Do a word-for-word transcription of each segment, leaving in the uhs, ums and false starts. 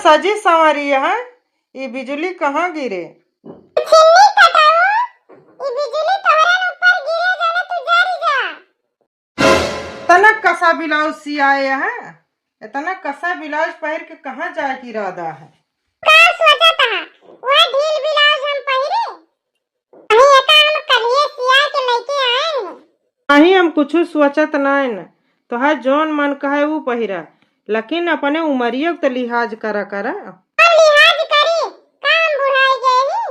सजी संवरी है, ई बिजुली कहाँ गिरे? छिन्नी कटाऊ, ई बिजुली तोहरे ऊपर गिरे, जाने तू जरी जा। इतना कसा ब्लाउज सियाए है, इतना कसा ब्लाउज पहिर के कहाँ जाए के इरादा है? का सोचत है, वह ढील ब्लाउज हम पहिरे? अही एका हम कलिए सिया के लेके आए हैं। नहीं, हम कुछु सोचत नाइन, तोहार जौन मन कहे ऊ पहिरा, लेकिन अपने उमरियो के तो लिहाज करा करा। हम लिहाज करी, का हम बुढ़ाई गए ही?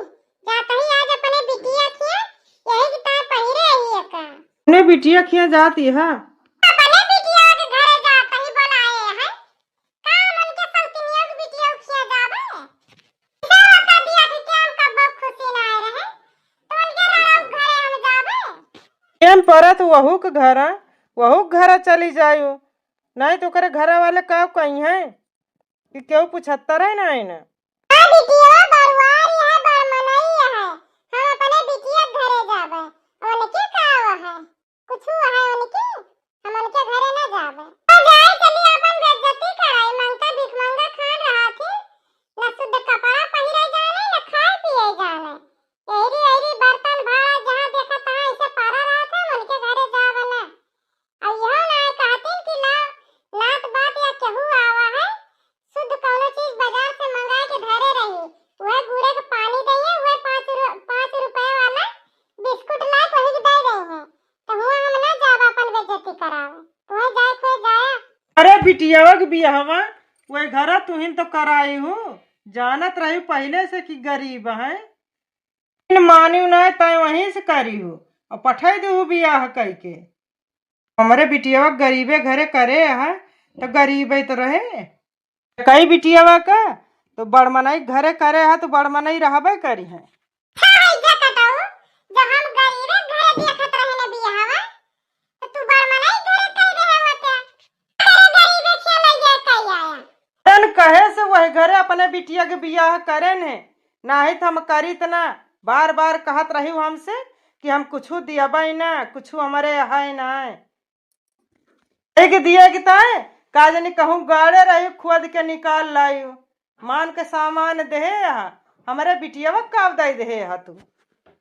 जात ही आज अपने बिटिया खिया, यही के तार पहिरे ही एका। अपने बिटिया खिया जाती है? अपने बिटिया के घरे जात ही बोलाए हैं। का हम उनके सौतिनिया के बिटिया खिया जाबे? इसे बता दिया कि क्या हम कब्बो खुशी ना आए रहे, तो उनके रड़ाऊ घरे हम जाबे। एम परत वहू के घर, वहू के घर चली जायु, नहीं तो ओकरे घर वाले का कही हैं कि केहू पूछत्तर है ना, है ना। हाँ बिटिया, बरुआर यह बड़मनई है, हम अपने बिटिया के घरे जाबे, उनके का है? कुछु है उनके, हम उनके घरे ना जाबे। तो जाए चली अपन बेइज्जती कराई, मंगता भिखमंगा खान रहा थी, न शुद्ध कपड़ा पहिरे जाने, न खाए पिए जाने। एहरी एहरी बर्तन भाड़ा जहाँ देखा तहाँ ऐसे पड़ा रहा था, हम उनके घरे जाबे ना। और यह ना कहती कि ला, लात बात या केहू आवा है, शुद्ध कौनो चीज बाजार से मंगाए के धरे रही, वह गुड़े के पानी दइए, वह पाँच रु-, पाँच रुपए वाला बिस्कुट लाए के वही के दे दे हैं। तो हुआ हम ना जाब अपन बेइज्जती करावे, तुम्हें जाए के होए जाया। अरे बिटियावा के बियाहवा वही घरा तुहिन तो कराई हूँ, जानत रही पहले से कि गरीब है। मानी ना तय वहीं से करी हूँ और पठाई दे हूँ बियाह कई के। हमरे बिटियावा के गरीबे घरे करे है तो गरीबे तो रहे। कई बिटियावा का तो बड़मनई घरे करे है तो बड़मनई रहबे करी है। हाँ, है जे कटाऊ, जब हम गरीबे घरे देखत रहे न बियाहवा, तो तू बड़मनई घरे कई रहे होते। तेरे गरीबे खेले जे कई आया। जन कहे से वह घरे अपने बिटिया के बियाह करे ने, नाही त हम करीत ना। बार बार कहत रही हमसे कि हम कुछु दियबे ना, कुछु हमरे है ना। एक दिए के ताए, का जानी कहूँ गाड़े रही, खोद के निकाल लायु। मान के सामान देहे हा, हमरे बिटियावा का दे देहे हा तू।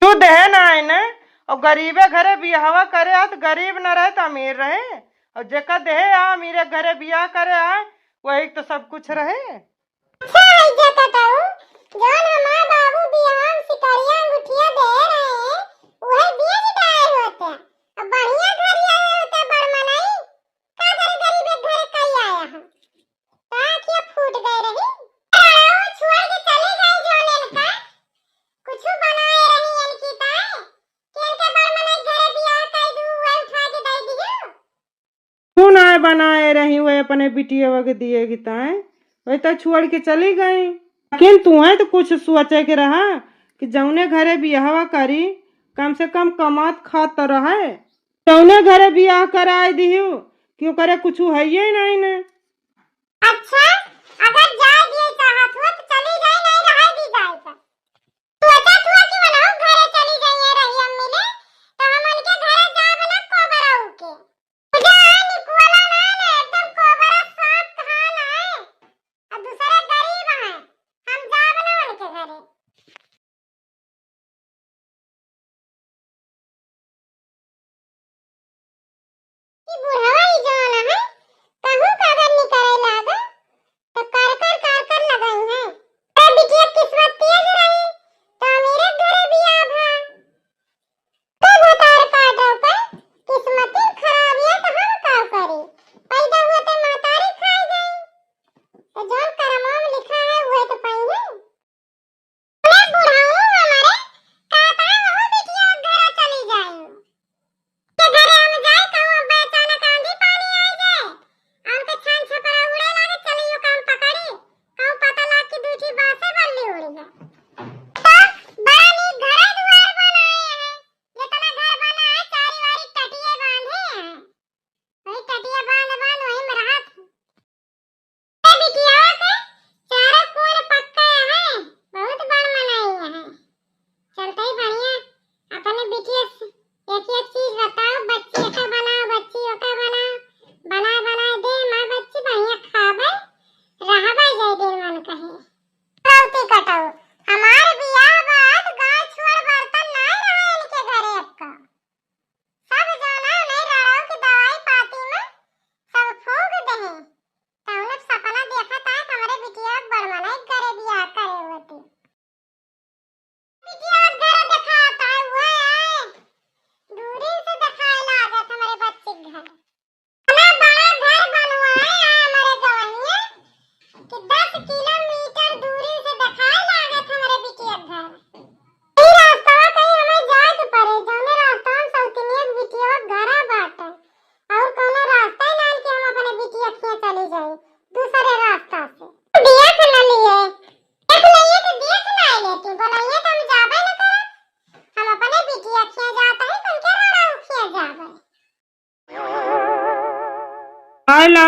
तू देहे ना है ने, और गरीबे घरे बियाहवा करे हा, तो गरीब न रहे तो अमीर रहे, और जेका देहे हा, अमीरे घरे बियाह करे हा, वही तो सब कुछ रहे। अच्छा है जे कटाऊ, जौन हमार बाबू बियाह में सिकरिया अंगूठिया दे रहे, उहे दिए जुटाए होते। अब बढ़िया घर आए होते बड़मनई, का करे गरीबे घरे कई आया हम। का आँखिया फूट गए रही। कटाऊ छोड़ के चली गई जौन इनका, कुछु बनाए रही इनकी ताए, कि इनके बड़मनई घरे बियाह कर दू, उहे उठा के दे दियो। तू ना बनाए रही, वह अपने बिटियवा के दिए की ताए, वही तो छोड़ के चली गई। लेकिन तुहे तो कुछ सोचे के रहा कि जौने घरे बियाहवा करी, कम से कम कमात खात तो रहे। जौने घरे बियाह कराए दिहू कि ओकरे कुछ हइये नहीं ने। अच्छा, अगर जाए दिए चाहत हो तो चली जाए, नहीं रहे दी जाए तो। सोचत हुआ कि वनहु घरे चली जाइए रही अम्मी ले, तो हम उनके घरे जाब ना कोबराऊ के। पूजा निकोला ना ना, एकदम कोबरा सांप कहाँ ना है। और दूसरे गरीब हैं, हम जाब ना उनके घरे। ई बुढ़वा ई जौन है, कहूँ का अगर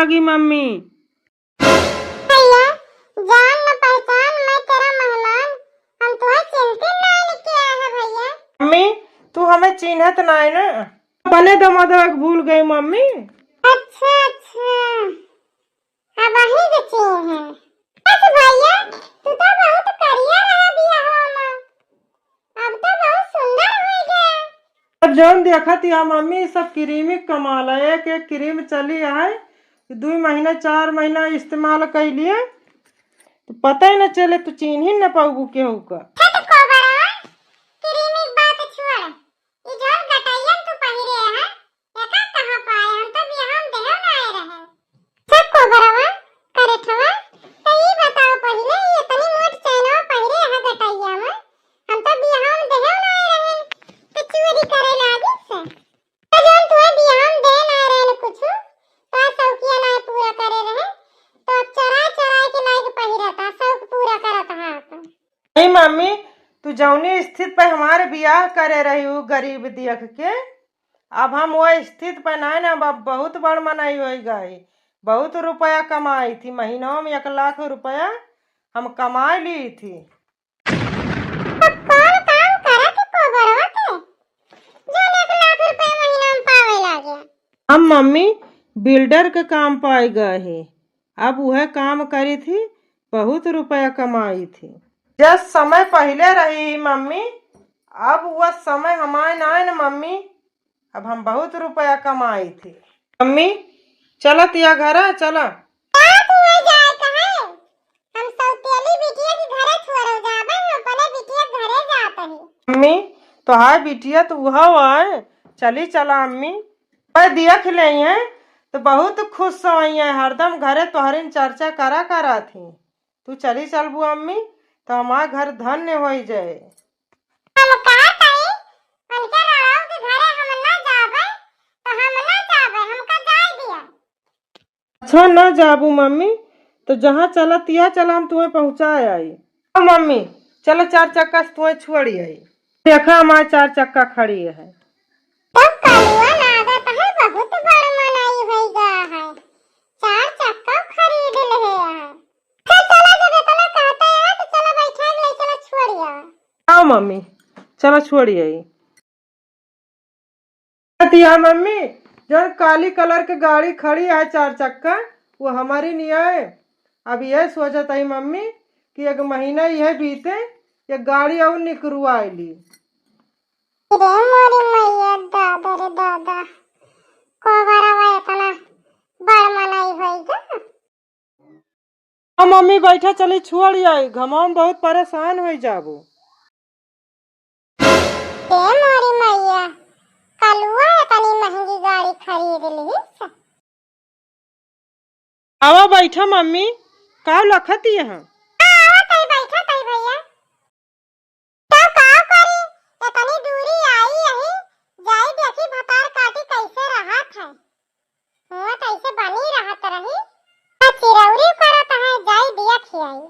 होगी मम्मी। भैया, जान न पहचान, मैं तेरा मेहमान, हम तुम्हें चिन्हते ना लेके आए हैं भैया। मम्मी, तू हमें चिन्हत ना है ना? अपने दमादवा के भूल गई मम्मी। अच्छा, अच्छा, अब वही के चिन्ह है। बस भैया, तू तो बहुत करिया रहा बियाह में। अब तो बहुत सुंदर हो गया। अब जौन देखत या मम्मी, सब क्रीम ही कमाल है। एक एक क्रीम चली है, दुई महीना चार महीना इस्तेमाल कइ लिए तो पता ही न चले, तू चीन्ह ही न पाउबू केहू का। छत कोबरा, क्रीम की बात छोड़, ई जौन गटैया तू पहिरे है, एका कहाँ पाए? हम तो बियाह में देहव ना आए रहे। अच्छा कोबरवा, करेठवा, त ई बताओ पहिले, ई इतनी मोट चैनवा पहिरे है गटैया में, हम तो बियाह में देहव ना आए रहे, त चोरी करे लागी से। त जौन तुहे बियाह में दे ना रहे कुछु, तो शौकिया ना पूरा करे रहे, तो अब चराए चराए के लायक पहिरता, शौक पूरा करत है अपन। नहीं मम्मी, तू जौनी स्थिति पे हमारे बियाह करे रही हूँ गरीब देख के, अब हम वो स्थिति पे नहीं ना, अब बहुत बड़ मनई होइ गई, बहुत रुपया कमाई थी, महीनों में एक लाख रुपया हम कमाई ली थी। अब कौन काम करत है कोबरवा के, जौन एक लाख रुपया महीना में पावे लागे? हम मम्मी बिल्डर के काम पाए गए ही, अब वह काम करी थी, बहुत रुपया कमाई थी। जस समय पहिले रही मम्मी, अब वह समय हमारे ना है न मम्मी, अब हम बहुत रुपया कमाई थी। मम्मी, चलत या घरा, चला। का तू वही जाए कहे? हम सौतेली बिटिया के घरे थोड़ो जाबे, हम अपने बिटिया के घरे जात ही। मम्मी, तोहार बिटिया तो उहव है, चली चला अम्मी। मैं देख ले हैं तो बहुत खुश होई हैं, हरदम घरे तोहरिन चर्चा करा करा थी। तू चली चलबू अम्मी, तो हमार घर धन्य होई जाए। हम कहत हई, उनके रड़ऊ के घरे हम ना जाबे, तो हम ना जाबे, हमका जाए दिया। अच्छा, ना जाबू मम्मी, तो जहाँ चलत या चला, हम तुम्हें पहुँचाए आई। हाँ मम्मी, चलो चार चक्का से तुम्हें छोड़ी आई। देखा हमार चार चक्का खड़ी है। तब कलुआ लागत है बहुत बड़ मनई होई गा है, चार चक्का खरीद ले है। अच्छा चला, जब इतना कहते हैं तो चला बैठा के ले चला छोड़ी आवा। हाँ मम्मी, चला छोड़ी आई। कहती है मम्मी, जौन काली कलर के गाड़ी खड़ी है चार चक्का, वो हमारी नहीं आए। अब ये सोचत है मम्मी कि एक महीना यह बीते, ये गाड़ी और निकरुआ ली। रे मोरी मैया, दादा रे दादा, कोबरवा इतना बड़ मनई होई गा। हाँ मम्मी, बैठा, चली छोड़ आई, घमाम बहुत परेशान होई जाबू। ए मोरी मैया, कलुआ इतनी महंगी गाड़ी खरीद लिहिस। आवा बैठा मम्मी, का लखत यहाँ? हाँ, आवा तई बैठा तई भैया। तो का करी, इतनी दूरी आई यही, जाई देखी भतार काटी कैसे रहत है। हुआ तो ऐसे बनी रहत रही। तो चिरौरी करत है, जाई दिया खियाई।